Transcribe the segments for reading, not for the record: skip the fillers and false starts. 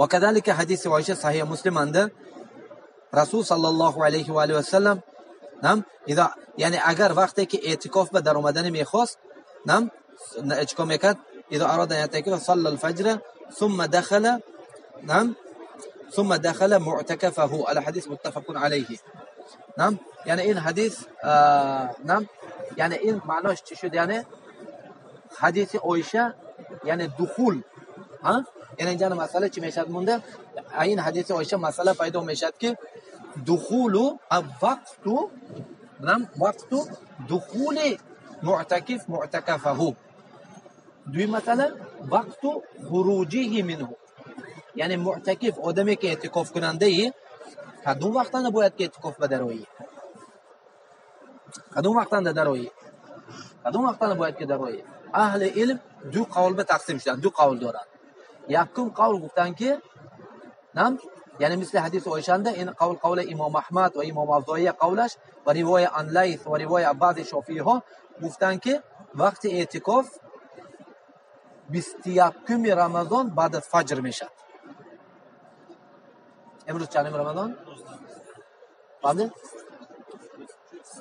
وكذلك حديث عائشة صحيح مسلم عند رسول صلى الله عليه وآله وسلم نعم إذا یعنی اگر وقتی که اعتکاف به در آمدن میخواست نعم چیکار میکرد؟ إذا أراد أن يعتكف صلى الفجر ثم دخل نعم ثم دخل معتكفه. الحديث متفق عليه. نعم یعنی این حدیث نعم یعنی این معناش چی شد؟ یعنی حدیث عایشه یعنی دخول ها، یعنی اینجا مسئله چی میشد مونده؟ این حدیث عایشه مسئله پیدا میشد که دخول وقت نعم وقت دخول معتکف معتکفه. دوی مسئله وقت خروجه منه، یعنی معتکف آدمی که اعتکاف کننده ای کدوم وقت باید که اعتکاف به درایی؟ کدوم وقت درایی؟ کدوم وقت باید که درایی؟ اهل علم دو قول به تقسیم شدن، دو قول دارن. یکم قول گفتن که نعم یعنی مثل حدیث عایشه این قول قول امام احمد و امام اوزاعی قولش و روایت عن لیث و روایت بعض شافعی ها گفتن که وقت اعتکاف 21 رمضان بعد از فجر میشد. امروز چندم رمضان؟ فهمیدی؟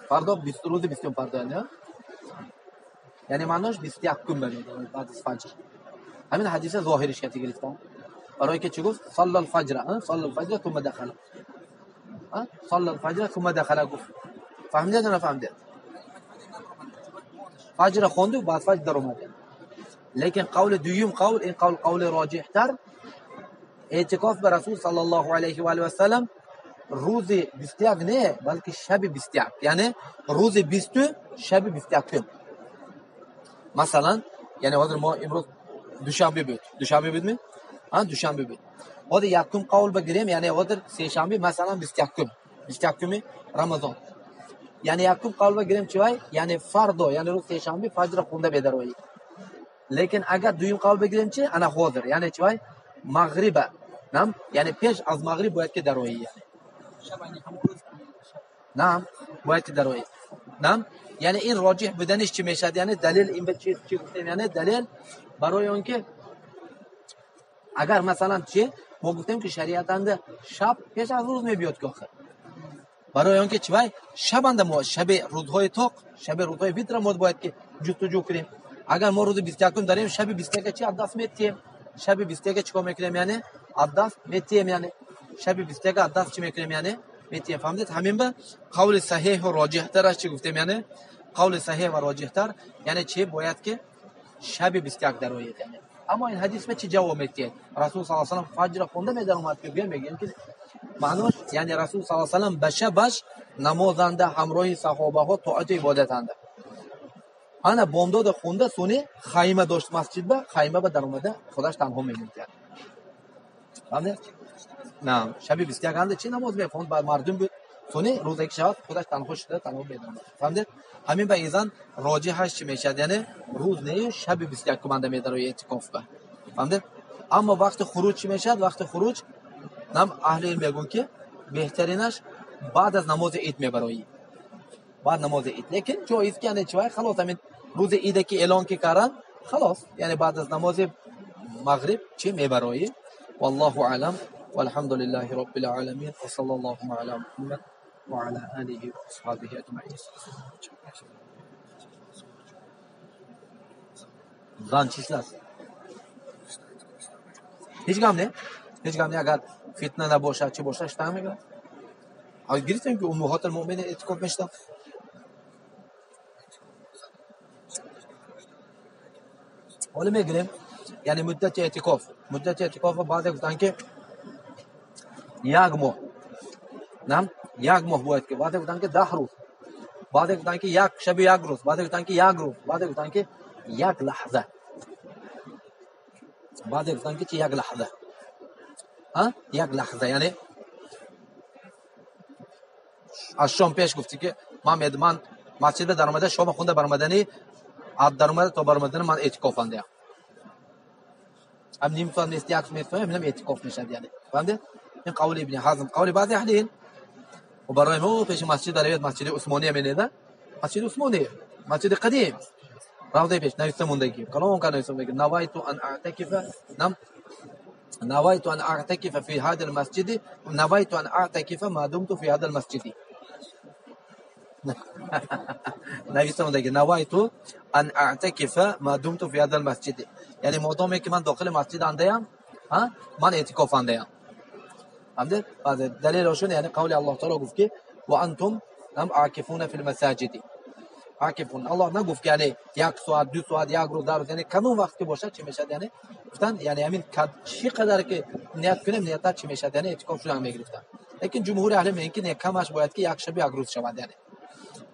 فردا 20 روز 20 فردا نه؟ یعنی معناش 21 بعد از فجر. همین حدیث ظاهرش که گرفتم برای که چی گفت؟ صلی الفجر، صلی الفجر ثم دخل، صلی الفجر ثم دخل گفت. فهمیدید یا نفهمیدید؟ فجر خوند و بعد فجر در اومد. لیکن قول دویم قول این قول قول راجح تر، اعتکاف به رسول صلی الله علیه و آله و سلم روز 21 نه بلکه شب 21، یعنی روز 20 شب 21. مثلا یعنی حاضر ما امروز دوشنبه بود، دوشنبه بود می؟ ها دوشنبه بود. حاضر یکم قول بگیریم یعنی حاضر سه شنبه مثلا 21 رمضان، یعنی یکم قول بگیریم چی وای؟ یعنی فردا یعنی روز سه شنبه فجر خونده بدروی. لیکن اگر دویم قول بگیریم چی؟ انا حاضر یعنی چی وای؟ مغرب نعم یعنی پیش از مغرب باید که دروی، یعنی نعم باید که دروی. نعم یعنی این راجح بودنش چی میشد؟ یعنی دلیل این به چی گفتیم؟ یعنی دلیل برای اون که اگر مثلا چی ما گفتیم که شریعت شب پیش از روز میبیاد که آخر برای اون که چی وای شب اند ما شب روزهای تاق شب روزهای ویتر ما باید که جستجو کنیم. اگر ما روز 21 داریم شب 21 چی از دست میتیم؟ شب 21 چیکار میکنیم؟ یعنی از دست میتیم، یعنی شب 21 از دست چی میکنیم؟ یعنی میتیم. فهمیدید؟ همین به قول صحیح و راجح تر چی گفتیم؟ یعنی قول صحیح و راجح تر یعنی چی باید که شب 21 در آید. یعنی اما این حدیث به چی جواب میده؟ رسول صلی الله علیه و سلم فجر خونده می در اومد که میگیم که معناش یعنی رسول صلی الله علیه و سلم به شبش نمازنده همراه صحابه ها طاعت و عبادت انده. انا بامداد خونده سونی خیمه داشت مسجد به خیمه به در اومده خودش تنها میموند. فهمیدید؟ نه شب 21 انده چی نماز میخوند بعد مردم بود سونی روز یک شب خودش تنها شده تنها میدرآمد. فهمیدید؟ همین به ایزان راجحش چی میشد؟ یعنی روز نه شب 21 منده میدروی اعتکاف به. فهمیدید؟ اما وقت خروج چی میشد؟ وقت خروج نم اهل علم میگن که بهترینش بعد از نماز عید میبرایی، بعد نماز عید. لیکن جایز که یعنی چی خلاص همین روز عید که اعلان که کردن خلاص یعنی بعد از نماز مغرب چی میبرایی. والله اعلم والحمد لله رب العالمین و صلی الله علی محمد وعلى آله وأصحابه أجمعين. زن چیست؟ هیچ غم نه، هیچ غم نه. اگر فتنه نباشد چی باشد شتم میگه. اگر گرفتیم که امهات المؤمنین اعتکاف میشدن. حالا میگیریم یعنی مدت اعتکاف، مدت اعتکاف بعضی گفتن که یک ماه، نه یک ماه باید که، بعضی گفتن که 10 روز، بعضی گفتن که یک شب یک روز، بعضی گفتن که یک روز، بعضی گفتن که یک لحظه، بعضی گفتن که یک لحظه، ها یک لحظه. یعنی از شام پیش گفتی که من مسجد به در آمده شام خونده برآمدنی از در آمده تا برآمدن من اعتکاف انده هم نیم ساعت نیست یک ساعت هم اعتکاف میشد. یعنی فهمیدی؟ این قول ابن حزم، قول بعضی اهل علم. و برای ما پیش مسجد در مسجد عثمانیه منیده، مسجد عثمانیه، مسجد قدیم روضه پیش نوشته موندگی کلام کن نوشته موندگی نوایت ان اعتکف نم نويت أن أعتكف في هذا المسجد، نويت أن أعتكف ما دمت في هذا المسجد. نویسم نويت أن أعتكف ما دمت في هذا المسجد، یعنی مادامی که من داخل مسجد اندیم من اعتکاف اندیم. فهمید؟ دلیلشون یعنی قول الله تعالی گفت که و انتم هم عاکفون فی المساجد. عاکفون الله نگفت که یعنی یک ساعت دو ساعت یک روز در روز، یعنی کدوم وقت که باشه چی میشد، یعنی گفتن یعنی همین چی قدر که نیت کنیم نیت چی میشد، یعنی اعتکاف شدن میگرفتن. لیکن جمهور اهل میگن که نه کمش باید که یک شب یک روز شود، یعنی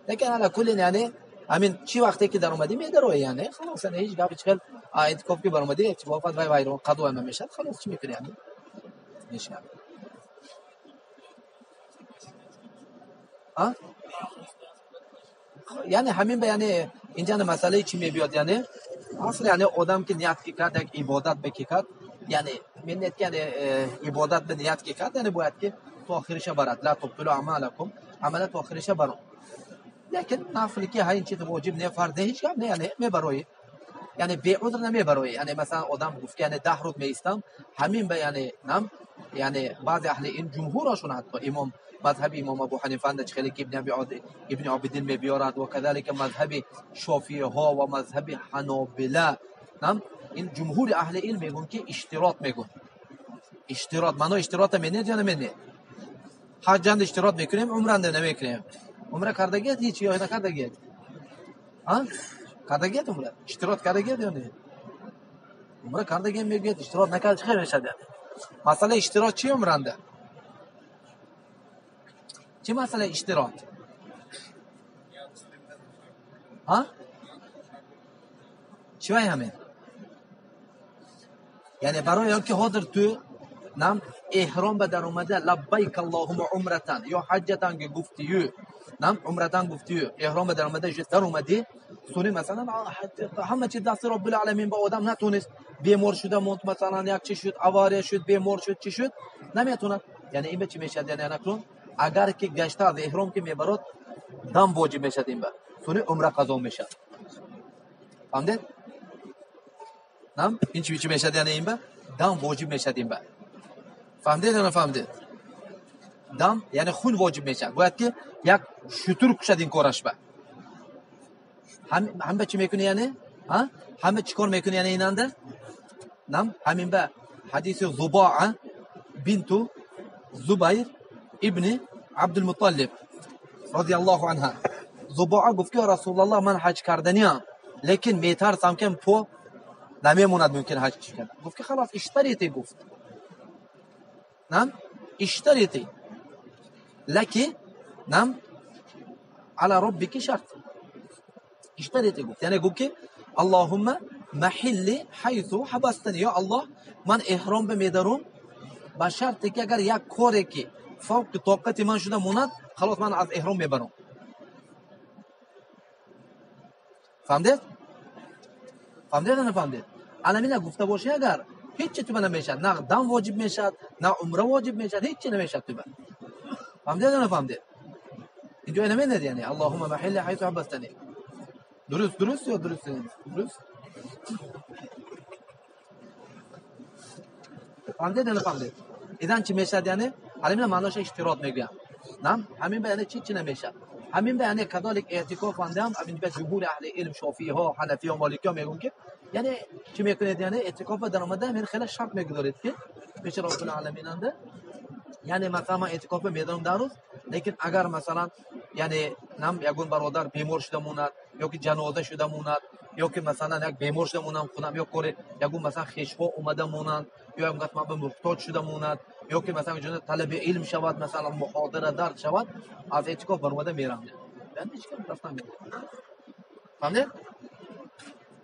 لیکن علی کل یعنی همین چی وقتی که در اومدی میدروی، یعنی خلاص یعنی هیچ گپی چخل اعتکاف که برآمدی اعتکافات وای وای رو قضا هم میشد خلاص چی میکنی یعنی میشه. یعنی همین به یعنی اینجا مسئله چی میبیاد، یعنی اصل یعنی آدم که نیت که کرد یک عبادت به که کرد، یعنی من نیت که یعنی عبادت به نیت که کرد، یعنی باید که تا آخرش برد، لا تبطلوا اعمالکم، عملت تا آخرش برد. لیکن نفل که این چیز واجب نه فرض هیچ کم نه، یعنی میبروی، یعنی بی عذر نمیبروی. یعنی مثلا آدم گفت که یعنی 10 روز میستم همین به یعنی نم، یعنی بعضی اهل این جمهورشون حتی امام مذهب امام ابو حنیفه اند خیلی که ابن عابدین میبیارد و كذلك مذهب شافعی ها و مذهب حنابله، نم این جمهور اهل علم میگن که اشتراط میگن. اشتراط معنا اشتراط منه یا نمینه؟ حج اند اشتراط میکنیم، عمره اند نمیکنیم. عمره کردگیت هیچ یا نکردگیت؟ ها کردگیت عمره اشتراط کردگیت یا نه؟ عمره کردگی میگه اشتراط نکرد چه میشه؟ مسئله اشتراط چی عمرنده؟ چه مسئله اشتراط؟ ها؟ چی وای همین؟ یعنی برای اینکه حاضر تو نم احرام به در اومده لبیک اللهم عمرتن یا حجتن که گفتی، نم عمرتن گفتی، احرام به در اومده در اومدی سونی مثلا همه چیز دست رب العالمین با آدم نتونست، بیمار شده موند مثلا یک چی شد، اواره شد، بیمار شد، چی شد نمیتونه. یعنی این به چی میشه؟ یعنی نکن اگر که گشته از احرام که میبرد دم واجب میشه، این به سونی عمره قضا میشه. فهمیدید؟ نم این چی میشه؟ یعنی این به دم واجب میشه. این به فهمیدید یا نفهمیدید؟ دم یعنی خون واجب میشه، باید که یک شتر کشد این کارش به هم به چی میکنه؟ یعنی ها همه چیکار میکنه؟ یعنی ایننده نم همین به حدیث ضباعه بنت زبیر ابن عبدالمطلب رضی الله عنها. ضباعه گفت که رسول الله من حج کردنیم، لیکن میترسم که پو نمیموند ممکن حج کنم. گفت که خلاص اشتریتی، گفت نم اشتریتی لکی نم علی ربک شرط. اشتریتی گفت یعنی گفت که اللهم محلی حیث حبستنی، یا الله من احرام به میدارم با شرطی که اگر یک کاری که فوق طاقت من شده موند خلاص من از احرام میبرم. فهمدید؟ فهمدید یا نفهمدید؟ الان گفته باشه اگر هیچ چی تو من نمیشد، نه دم واجب میشد، نه عمره واجب میشد، هیچ چی نمیشد تو من. فهمدید یا نفهمدید؟ اینجا نمیند یعنی اللهم محل حیث حبستنی. درست درست یا درست درست؟ فهمدید یا نفهمدید؟ اذن چی میشد؟ یعنی الان معناش اشتراط میگم. نه همین به یعنی چی چی نمیشد. همین به یعنی کذالک اعتکاف اندم همین به جمهور اهل علم شافعی ها حنفی ها مالکی ها میگن که یعنی چی میکنید؟ یعنی اعتکاف در آمده همین خیلی شرط میگذارید که پیش رب العالمین انده، یعنی مثلا من اعتکاف میدارم در روز، لیکن اگر مثلا یعنی نم یگون برادر بیمار شده موند یا که جنازه شده موند یا که مثلا یک بیمار شده مونم خودم یا کار یگون مثلا خیشها اومده مونند یا یک قسم به محتاج شده موند یا که مثلا جنازه طلب علم شود مثلا محاضره درد شود از اعتکاف برآمده میرم. یعنی هیچ کم رفتن میرم. فهمیدید؟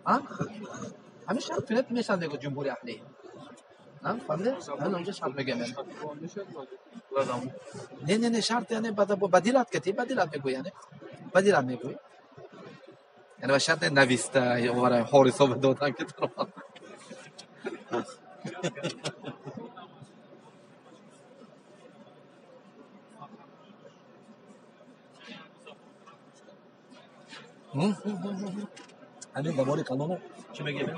ها؟ همین شرط کنید میشن دیگه جمهوری اهلی. نه فهمیدید؟ من اونجا شرط میگم. نه نه نه شرط یعنی بدیلات کتی بدیلات میگوی، یعنی بدیلات میگوی، یعنی شرط نویسته یا برای حارسا به دادن که طرف. همین دوباره قانون چی میگه؟